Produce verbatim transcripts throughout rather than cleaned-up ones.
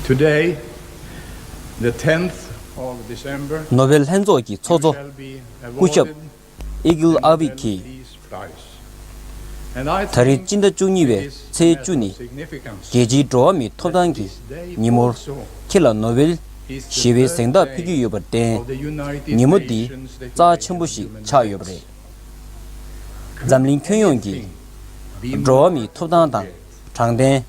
Today, the tenth of December, ནོ་བེལ་ལྷན་ཚོགས་ཀྱི་ཚོགས་གཙོ་shall be སྐུ་ཞབས་awarded ཨི་གིལ་ཨ་ཝི་གིས། Peace Prize. And I ད་རེས་སྤྱི་ཟླ་བཅུ་གཉིས་པའི་ཚེས་བཅུ་ནི་རྒྱལ་སྤྱིའི་འགྲོ་བ་མིའི་ཐོབ་ཐང་གི་ཉིན་མོར་ཁྱེད་ལ་ནོ་བེལ་ཞི་བའི་གཟེངས་རྟགས་ཕུལ་རྒྱུ་ཡོད་པར་བརྟེན། ཉིན་མོ་འདི་རྩ་ཆེན་པོ་ཞིག་ཆགས་ཡོད་པ་རེད། འཛམ་གླིང་ཁྱོན་ཡོངས་ཀྱི་འགྲོ་བ་མིའི་ཐོབ་ཐང་དང་དྲང་བདེན།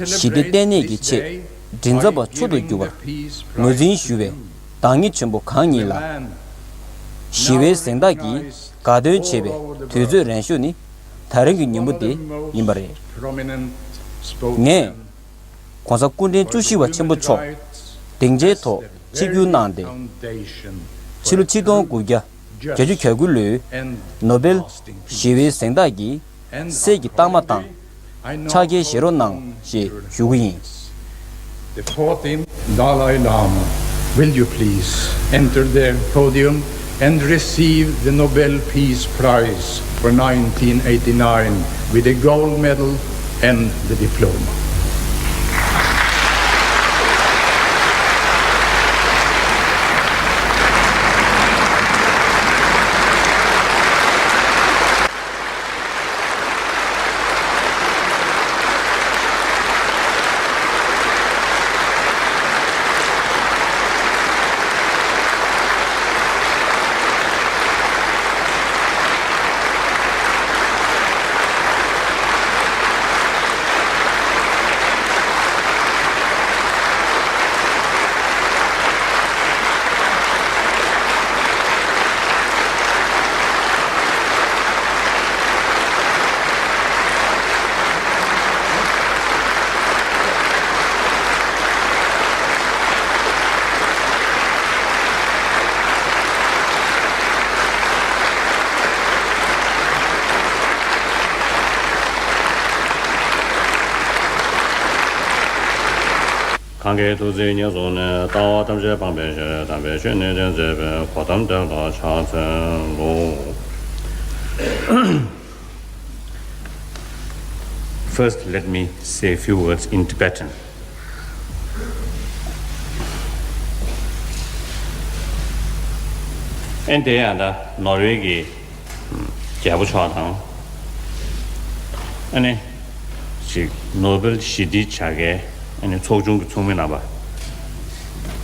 ཞི་བདེ་བརྟན་གནས་ཀྱི་ཆེད་མགྲིན་ཚབ་པ་མཆོག་ཏུ་གྱུར་པར་ངོས་འཛིན་ཞུ་བའི་བདག་ཉིད་ཆེན་པོ་གང་ཉིད་ལ། ཞི་བའི་གཟེངས་རྟགས་ཀྱི་དགའ་སྟོན་བྱེད་པའི་དུས་ཚོད་རན་ཤོས་ནི་ད་རིང་གི་ཉིན་མོ་དེ་ཡིན་པ་རེད། ངས་༸གོང་ས་སྐུ་ཕྲེང་བཅུ་བཞི་པ་ཆེན་པོ་མཆོག་སྡིངས་ཆའི་ཐོག་ཆིབས་བསྒྱུར་གནང་སྟེ། ཕྱི་ལོ་ཆིག་སྟོང་དགུ་བརྒྱ་བརྒྱད་ཅུ་གྱ་དགུ་ལོའི་ནོ་བེལ་ཞི་བའི་གཟེངས་རྟགས་ཀྱི་གསེར་གྱི་རྟགས་མ་དང་ཕྱག་འཁྱེར་བཞེས་རོགས་གནང་ཞེས་ཞུ་གི་ཡིན། The fourteenth Dalai Lama, will you please enter the podium and receive the Nobel Peace Prize for nineteen eighty-nine with a gold medal and the diploma. གང་གི་ཐུགས་བརྩེ་ཉེར་བཟུང་ནས། ལྟ་བ་ཐམས་ཅད་སྤངས་པའི་ཕྱིར། དམ་པའི་ཆོས་ནི་སྟོན་མཛད་པའི། གོ་ཏམ་དེ་ལ་ཕྱག་འཚལ་ལོ། First, let me say a few words in Tibetan. ཨན་དེ་ཡང་ད་ནོར་ཝེ་གི་རྒྱལ་པོ་མཆོག་དང་། ཨ་ནི་ཅིག་ནོ་བེལ་ཞི་བདེའི་བྱ་དགའི་ཨ་ནི་ཚོགས་ཆུང་གི་ཚོགས་མི་རྣམ་པ།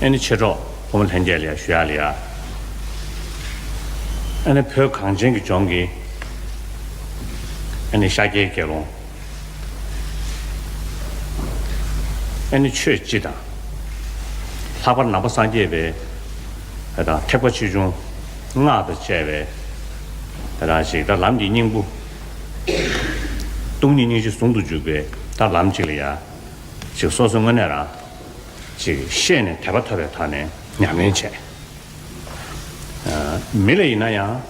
ཨ་ནི་མཆེད་གྲོགས་ཕོ་མོ་ལྷན་རྒྱས་ལ་ཡ་ཞུ་ཡག་ལ་ཡ། ཨ་ནི་བོད་གངས་ཅན་གྱི་ལྗོངས་ཀྱི་ཨ་ནི་ཤཱཀྱའི་དགེ་སློང་། ཨ་ནི་ཆོས་སྤྱི་དང་། ལྷག་པར་ནང་པ་སངས་རྒྱས་པའི་དང་ཐེག་པ་ཆེ་ཆུང་སྔགས་དང་བཅས་པའི་དང་ཞིག་ད་ལམ་གྱི་སྙིང་པོ། སྟོང་ཉིད་སྙིང་རྗེ་ཟུང་དུ་འཇུག་པའི་ད་ལམ་གཅིག་ལ་ཡ། ཅིག་སོ་སོའི་དངོས་གནས་རང་ཅིག་ཤེས་ནས་དད་པ་ཐོབ་པའི་ཐོག་ནས་ཉམས་ལེན་བྱས། མི་ལ་ཡིན་ན་ཡང་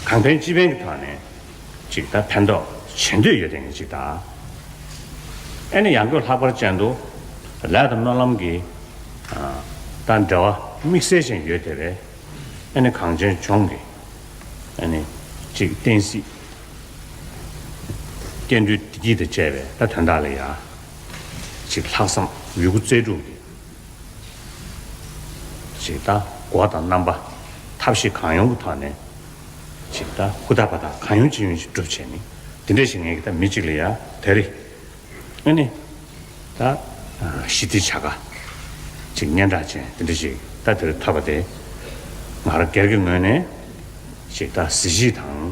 གང་ཕན་ཅི་ཕན་གྱི་ཐོག་ནས་ཅིག་ད་ཕན་ཐོགས་བྱེད་འདོད་ཡོད་དེ་ངས་ཅིག་ད། ཨེ་ནི་ཡང་སྒོས་ལྷག་པར་ཅན་དུ་ལས་དང་སྨོན་ལམ་གྱི་ད་འབྲེལ་བ་དམིགས་བསལ་ཅན་ཡོད་དེ་བས། ཨེ་ནི་གངས་ཅན་ལྗོངས་ཀྱི་ཨེ་ནི་ཅིག་བསྟན་སྲིད། སྐྱེ་འགྲོའི་བདེ་སྐྱིད་དང་བཅས་པའི་ད་དོན་དག་ལ་ཡ། ཅིག་ལྷག་བསམ་ཡོད་རྒུ་རྩལ་སྤྲུགས་ཏེ། ཅིག་ད་སྒོ་དང་རྣམ་པ་ཐབས་ཤེས་གང་ཡོང་གི་ཐོག་ནས། ཅིག་ད་ཧུར་ཐག་འབད་ཐག་གང་ཡོང་ཅི་ཡོང་ཞིག་སྒྲུབ་བྱས་ནས་འདི་འདྲ་ཞིག་ངས་ཀྱི་ད་མི་གཅིག་ལ་ཡ་དེ་རེད། ཨ་ནི། ད། ཞི་བདེའི་བྱ་དགའ། ཅིག་སྙན་གྲགས་ཅན་དེ་འདྲ་ཞིག་ད་དེར་ཐོབ་པ་དེ། ང་རང་སྒེར་གྱི་ངོས་ནས། ཅིག་ད་གཟི་བརྗིད་དང་།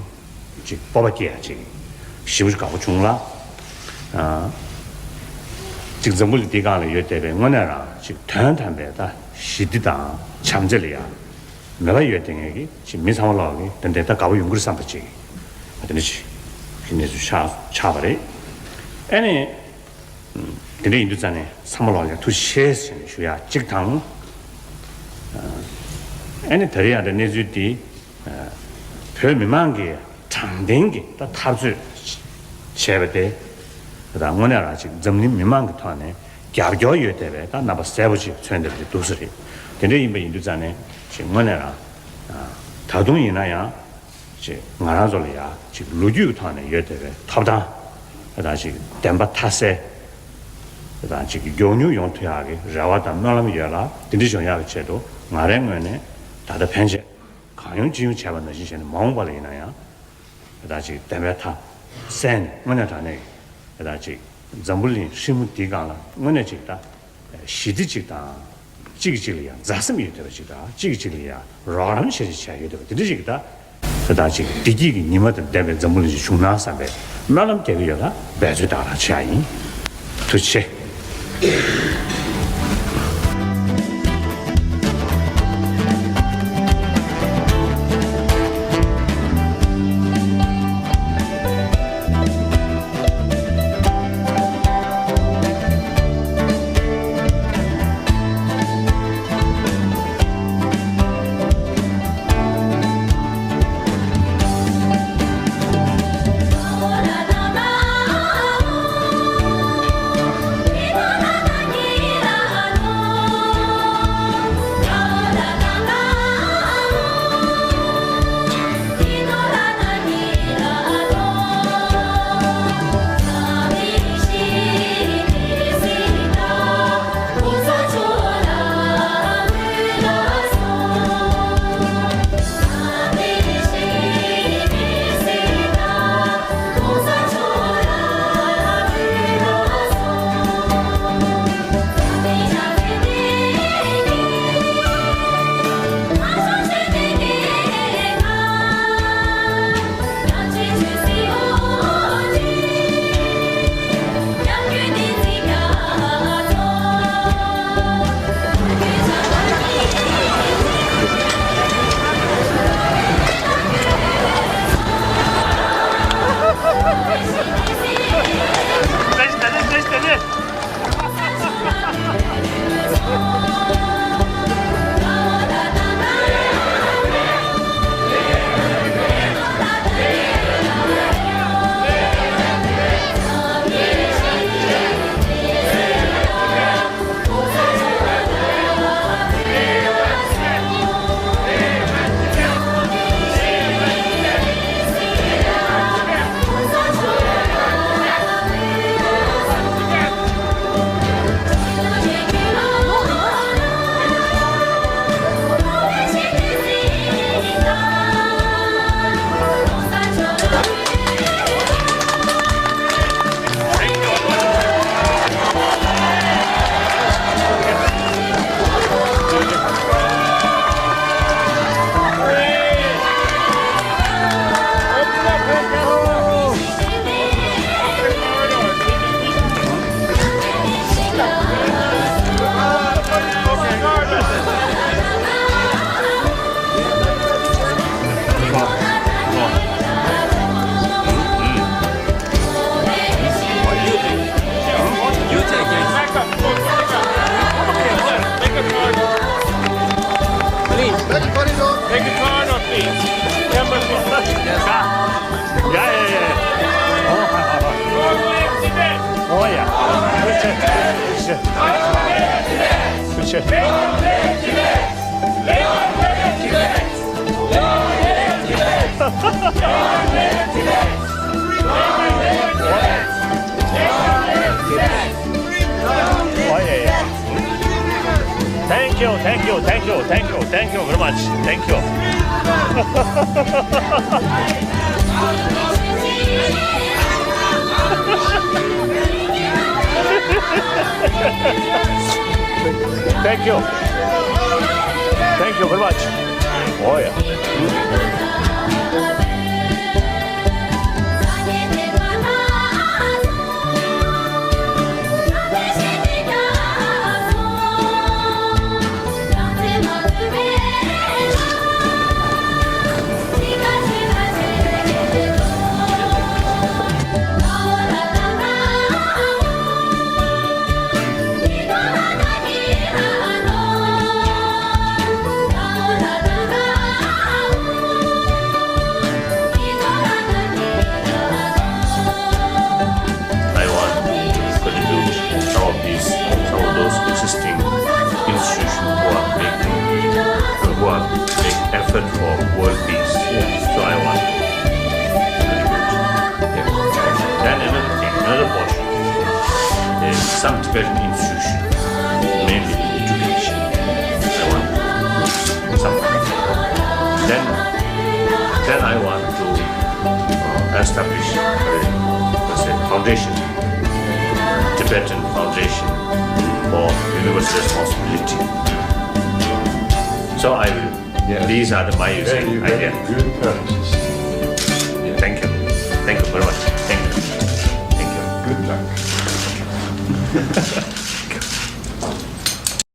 ཅིག་སྤོབས་པ་སྐྱེ་ཡ་ཅིག་ཞེ་པོ་ཅིག་དགའ་པོ་བྱུང་ལ། ཅིག་འཛམ་བུ་གླིང་འདིའི་སྒང་ལ་ཡོད་བསྡད་པའི་དངོས་གནས་རང་ཅིག་དོན་དམ་པའི་ད་ཞི་བདེ་དང་བྱམས་བརྩེ་ལ་ཡ། མོས་པ་ཡོད་དེ་ངས་ཀྱི་ཅིག་མི་ཚང་མ་ལོག་གི་དེ་འདྲའི་ད་དགའ་པོ་ཡོང་གི་རེད་བསམ་པ་ཅིག་དེ་འདྲ་ཞིག་གི་གནས་ཚུལ་ཆགས་ཆགས་པ་རེད། ཨ་ནི། དེ་འདྲ་ཡིན་དུས་ཙང་ནས་ཚང་མ་ལོག་ལ་ཐུགས་རྗེ་ཆེ་ཟེར་ནས་ཞུ་ཡག་གཅིག་དང་། ཨ་ནི་ད་རེས་ཡང་ད་གནས་ཚུལ་འདི་བོད་མི་མང་གིས་དྲང་བདེན་གྱི་ད་འཐབ་རྩོད་བྱས་པ་དེ་ད་དངོས་གནས་རང་ཅིག་འཛམ་གླིང་མི་མང་གི་ཐོག་ནས་རྒྱབ་སྐྱོར་ཡོད་བསྡད་པའི་ད་རྣམ་པ་གསལ་པོ་ཅིག་མཚོན་བསྡད་པ་ཅིག་འདུག་ས་རེད། དེ་འདྲ་ཡིན་པ་ཡིན་དུས་ཙང་ནས་ཅིག་དངོས་གནས་རང་ད་དུང་ཡིན་ན་ཡང་། ཅིག་ང་རང་ཚོ་ལ་ཡ་ཅིག་ལོ་རྒྱུས་ཀྱི་ཐོག་ནས་ཡོད་བསྡད་པའི་ཐོབ་ཐང་། ད་ཅིག་བདེན་པ་མཐའ་གསལ། དང་ཅིག་མགྱོགས་མྱུར་ཡོང་ཐུབ་ཡག་གི་རེ་བ་དང་སྨོན་ལམ་ཡོད་ལ། དེ་འདྲ་བྱུང་ཡག་གི་ཆེད་དུ་ང་རའི་ངོས་ནས་ད་ལྟ་ཕན་ཆད་གང་ཡོང་ཅི་ཡོང་བྱས་པ་ནང་བཞིན་བྱས་ནས། མ་འོངས་པ་ལ་ཡིན་ན་ཡང་ད་ཅིག་བདེན་པའི་མཐའ་གསལ་ནས། དངོས་གནས་དྲང་གནས་ཀྱི་ད་ཅིག་འཛམ་བུ་གླིང་ཧྲིལ་མོ་འདིའི་སྒང་ལ་དངོས་གནས་ཅིག་ད་ཞི་བདེ་ཅིག་དང་། གཅིག་གིས་གཅིག་ལ་ཡང་མཛའ་སེམས་ཡོད་བསྡད་པ་ཅིག་དང་། གཅིག་གིས་གཅིག་ལ་ཡང་རོགས་རམ་བྱེད་བྱེད་ཡོད་བསྡད་པ་དེ་འདྲ་ཅིག་ད། ད་ཅིག་བདེ་སྐྱིད་ཀྱི་ཉི་མ་དང་ལྡན་པའི་འཛམ་བུ་གླིང་ཞིག་བྱུང་ན་བསམ་པའི་སྨོན་ལམ་རྒྱག་གི་ཡོད་ལ། འབད་རྩོལ་ཏག་ཏག་བྱེད་ཡ་ཡིན། ཐུགས་རྗེ་ཆེ། Please. Take a card or please. Remember this. Yeah, yeah, yeah. Oh, yeah. Appreciate it. Appreciate it. Oh, yeah, yeah. Thank you, thank you, thank you, thank you, thank you very much. Thank you. Thank you. Thank you very much. Oh, yeah. some Tibetan institution, mainly education. I want something like that. Then, then I want to uh, establish a, let's say, foundation, Tibetan Foundation for Universal Responsibility. So I will. Yes. These are the, my very, very idea. Good practices. Thank you. Thank you very much.